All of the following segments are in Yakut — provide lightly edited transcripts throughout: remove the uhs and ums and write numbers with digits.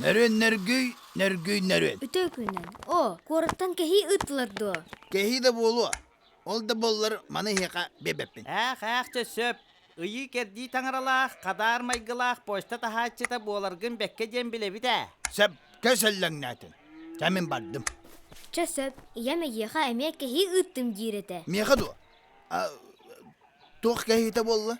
Нөрүөн нөргүй, нөргүй нөрүөн. Үтүө күнүнэн. О, куораттан кэһии ыыттылар дуо? Кэһии да буолуо. Ол да буоллар маны эһиэхэ биэрбэппин. Ээх, ээх, чэ сөп. Ыйыы-кэрдии таҥаралаах, хадаар майгылаах почта таһааччыта буоларгын бэккэ диэн билэбит ээ. Сөпкө сөллөҥнөөтүн. Чэ мин бардым. Чэ сөп. Ийэм эйиэхэ эмиэ кэһии ыыттым диир этэ. Миэхэ дуо? А, туох кэһиитэ буолла?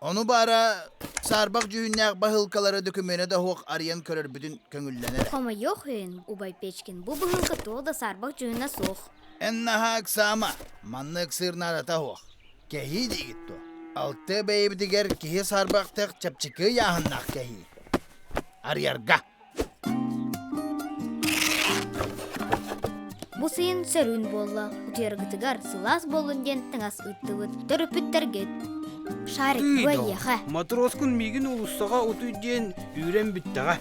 Ону баара саарбах дьүһүннээх баһыылкалары дөкүмүөнэ да суох арыйан көрөрбүтүн көҥүллэнэр. Хомойуох иһин, убай Печкин, бу баһыылка туох да саарбах дьүһүнэ суох. Эн наһаа ыксаама, манна ыксыыр наадата суох. Кэһии диигит дуо? Алты бэйэбитигэр киһи саарбахтыах чэпчэки ыйааһыннаах кэһии. Арыйарга. Бу сайын сөрүүн буолла, утуйаргытыгар сылаас буоллун диэн таҥас ыыттыбыт. Төрөппүттэргит. Шарик, бу эйиэхэ. Матроскун миигин уулуссаҕа утуй диэн үүрэн бүттэҕэ.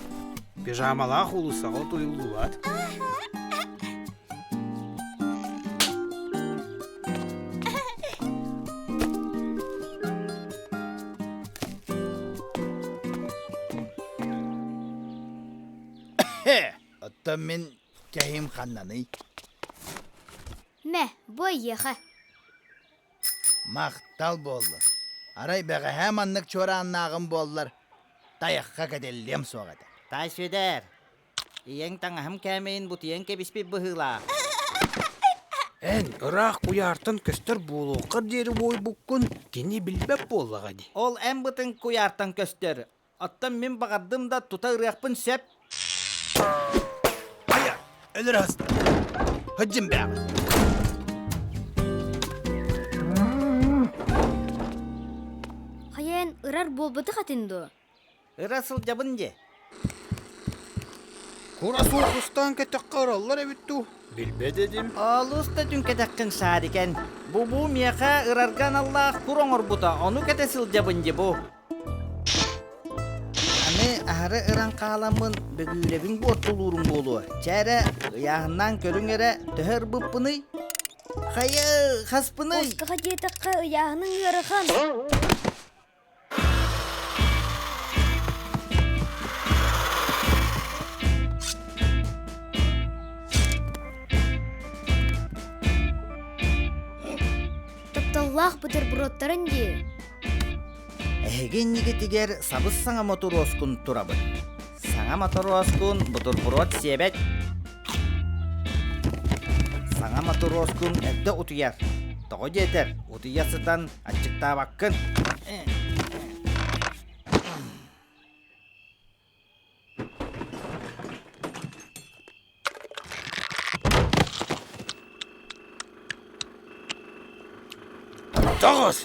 Пижамалаах уулуссаҕа утуйуллубат. Оттон мин кэһиим ханнаный? Мэ, бу эйиэхэ. Махтал буоллун. Арай бэҕэһээ маннык чуорааннааҕым буоллар, тайахха кэтиллиэм суох этэ. Таай Сүөдэр, Ийэҥ таҥаһым кээмэйин бутуйан кэбиспит быһыылаах. Эн ыраах куйаартан көстөр буолуоххар диэри буойбуккун кини билбэт буоллаҕа дии. Ол эн бытыҥ куйаартан көстөр. Оттон мин баҕардым да тута ырыахпын сөп. Айа, өлөр аста. Хыдьым бээҕэ. Хайа эн ырар буолбатах этин дуо? Ыра сылдьабын дии. Кура суох устаан кэтэххэ ыраллар эбит дуу? Билбэт этим. Олус да түҥкэтэххин саарикэн. Бу-бу миэхэ ырарга аналлаах кур оҥорбута, ону кэтэ сылдьабын дии бу. Аны аһары ыран хааламмын бөгүүрэбин буортулуурум буолуо. Чэ эрэ, ыйааһыннаан көрүҥ эрэ, төһө ырбыппыный? Хайа, хаспыный? Оскаха диэтэххэ ыйааһыныҥ ыарахан. Тапталлаах бутербродтарын дии. Эһиги иннигитигэр сабыс-саҥа мотуруоскун турабын. Саҥа мотуруоскун бутерброд сиэбэт. Саҥа мотуруоскун эрдэ утуйар. Тоҕо диэтэр, утуйа сытан аччыктаабаккын. Тоҕус!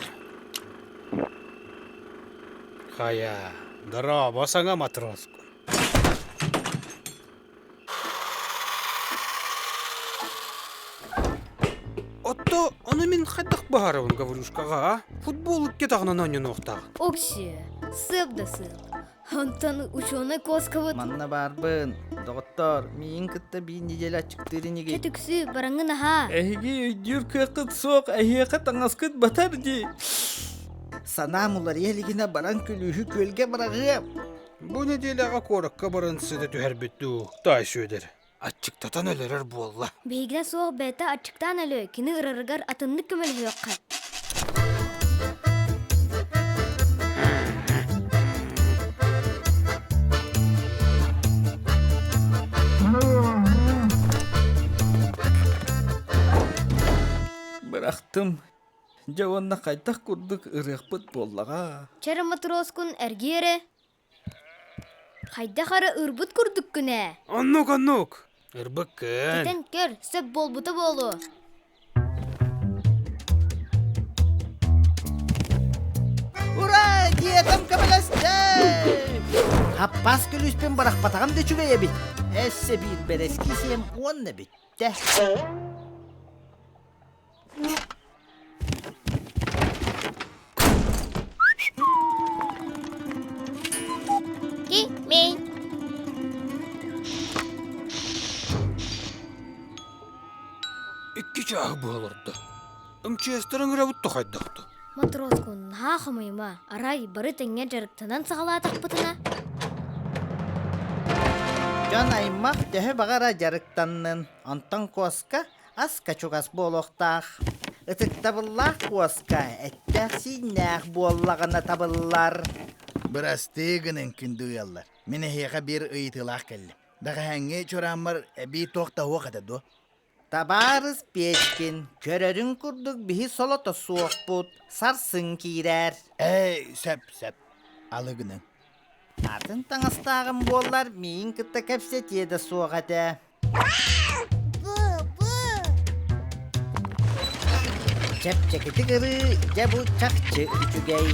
Хайа, дорообо саҥа матроскун. Отто ону мин хайдах баһарабын Гаврюшкаҕа, а? Футбол икки атаҕынан оонньонуохтаах. Окси, сып да сып. Онтон учуонай куоскабыт Манна баарбын, доҕоттоор, миигин кытта биир неделя аччыктыыр инигит. Чэ түксү, бараҥҥын аһаа. Эһиги өйдүүр кыаххыт суох, эһиэхэ таҥаскыт батар дии. Санаам уларыйа илигинэ баран күлүүһү күөлгэ быраҕыам. Бу нэдиэлэҕэ куоракка баран сыта түһэрбит дуу, таай Сүөдэр? Аччыктатан өлөрөр буолла. Биһигинэ суох бэйэтэ аччыктаан өлүө, кини ырарыгар атыннык көмөлөһүөххэ. Бырахтым. Дьэ уонна хайдах курдук ырыахпыт буоллаҕа. Чэрэ матроскун эргиэрэ Хайдах эрэ ырбыт курдуккун ээ. Оннук, оннук. Ырбыккын. Кэтэн көр, сөп буолбута буолуо. Ура! Диетам көмөлөстө! Хаппас күлүүспүн бырахпатаҕым да үчүгэй эбит. Өссө биир бэрэски сиэм уонна бүттэ. Икки чааһы быһа олордо. МЧС-тар ыҥырабыт да хайдахту? Матроскун наһаа хомойума, арай бары тэҥҥэ дьарыктанан саҕалаатахпытына? Дьон аймах төһө баҕара дьарыктаннын, онтон куоска аска чугас буолуохтаах. Ытыктабыллаах куоска эттээх-сииннээх буоллаҕына табыллар. Бырастыы гыныҥ күндү ыаллар. Мин эһиэхэ биир ыйытыылаах кэллим. Бэҕэһээҥҥи чурааммар эбии туох да суох этэ дуо? Табаарыс Печкин, көрөрүҥ курдук биһи солото суохпут, сарсын киирээр. Эй, сөп, сөп. Алы гыныҥ. Атын таҥастааҕым буоллар миигин кытта кэпсэтиэ да суох этэ. Чэпчэкитик ырыы, дьэ бу чахчы үчүгэй.